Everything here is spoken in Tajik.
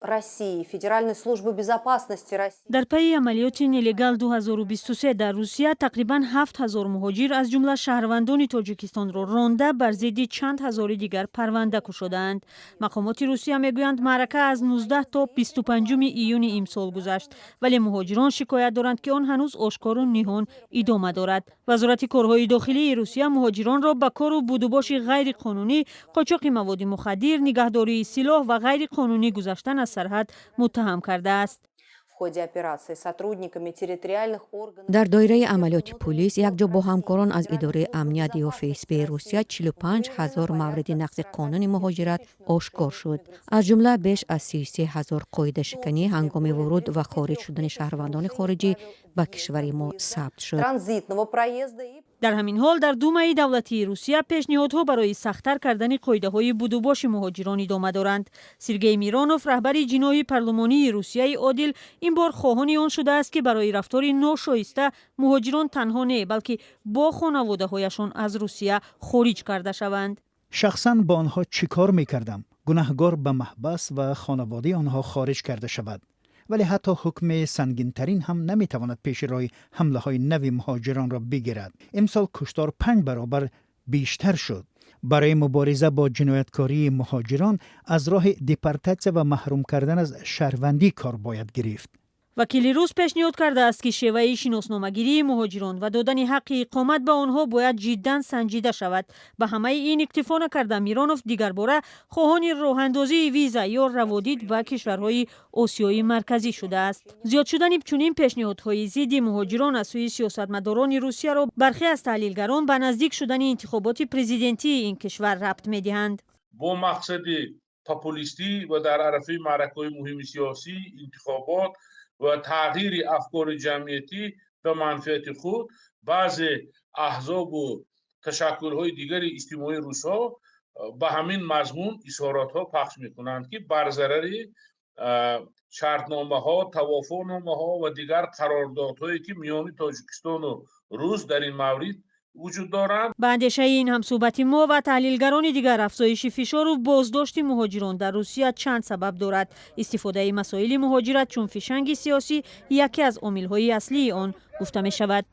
России, Федеральной службы безопасности России. Дар пайи амалиёти «Нелегал 2023» дар Русия тақрибан 7000 муҳоҷир, аз ҷумла шаҳрвандони Тоҷикистонро ронда, бар зидди чанд ҳазори дигар парванда кушодаанд. Мақомоти Русия мегӯянд, маърака аз 19 то 25 июни имсол гузашт, вале муҳоҷирон шикоят доранд, ки он ҳанӯз ошкору ниҳон идома дорад. Вазорати корҳои дохилии Русия муҳоҷиронро ба кору будубоши ғайриқонунӣ, қочоқи маводи мухаддир, нигаҳдории силоҳ ва ғайриқонунӣ гузаштан аз сарҳад муттаҳам кардааст. В ходе операции сотрудниками территориальных органов Дар доираи амалиёти пулис якҷо бо ҳамкорон аз Идораи амният ё ФСБ Русия 45 ҳазор мавриди нақзи қонуни муҳоҷират ошкор шуд. Аз ҷумла беш аз 33 ҳазор қоидашиканӣ ҳангоми вуруд ва хориҷ шудани шаҳрвандони хориҷӣ ба кишвари мо сабт шуд. транзитного проезда и Дар ҳамин ҳол дар Думаи давлатии Русия пешниҳодҳо барои сахттар кардани қоидаҳои будубоши муҳоҷирон идома доранд. Сергей Миронов, раҳбари ҷиноҳи парлумонии «Русияи одил», ин бор хоҳони он шудааст, ки барои рафтори ношоиста муҳоҷирон танҳо не, балки бо хонаводаҳояшон аз Русия хориҷ карда шаванд. Шахсан бо онҳо чӣ кор мекардам? Гунаҳгор ба маҳбас ва хонаводаи онҳо хориҷ карда шавад, вале ҳатто ҳукми сангинтарин ҳам наметавонад пеши роҳи ҳамлаҳои нави муҳоҷиронро бигирад. Имсол куштор 5 баробар бештар шуд. Барои мубориза бо ҷинояткории муҳоҷирон аз роҳи депортатсия ва маҳрум кардан аз шаҳрвандӣ кор бояд гирифт. Вакили рус пешниҳод кардааст, ки шеваи шиносномагирии муҳоҷирон ва додани ҳаққи иқомат ба онҳо бояд ҷиддан санҷида шавад. Ба ҳамаи ин иктифо накарда, Миронов дигарбора хоҳони роҳандозии виза ё раводид ба кишварҳои Осиёи Марказӣ шудааст. Зиёд шудани чунин пешниҳодҳои зидди муҳоҷирон аз сӯи сиёсатмадорони Русияро бархе аз таҳлилгарон ба наздик шудани интихоботи президентии ин кишвар рабт медиҳанд. Бо мақсади популистӣ ва дар арафаи маъракаҳои муҳими сиёсӣ, интихобот ва тағйири афкори ҷамъиятӣ ба манфиати худ, баъзе аҳзобу ташаккулҳои дигари иҷтимоии русҳо ба ҳамин мазмун изҳоротҳо пахш мекунанд, ки бар зарари шартномаҳо, тавофуқномаҳо ва дигар қарордодҳое, ки миёни Тоҷикистону Рус дар ин маврид вуҷуд доранд. Ба андешаи ин ҳамсӯҳбати мо ва таҳлилгарони дигар, афзоиши фишору боздошти муҳоҷирон дар Русия чанд сабаб дорад. Истифодаи масоили муҳоҷират чун фишанги сиёсӣ яке аз омилҳои аслии он гуфта мешавад.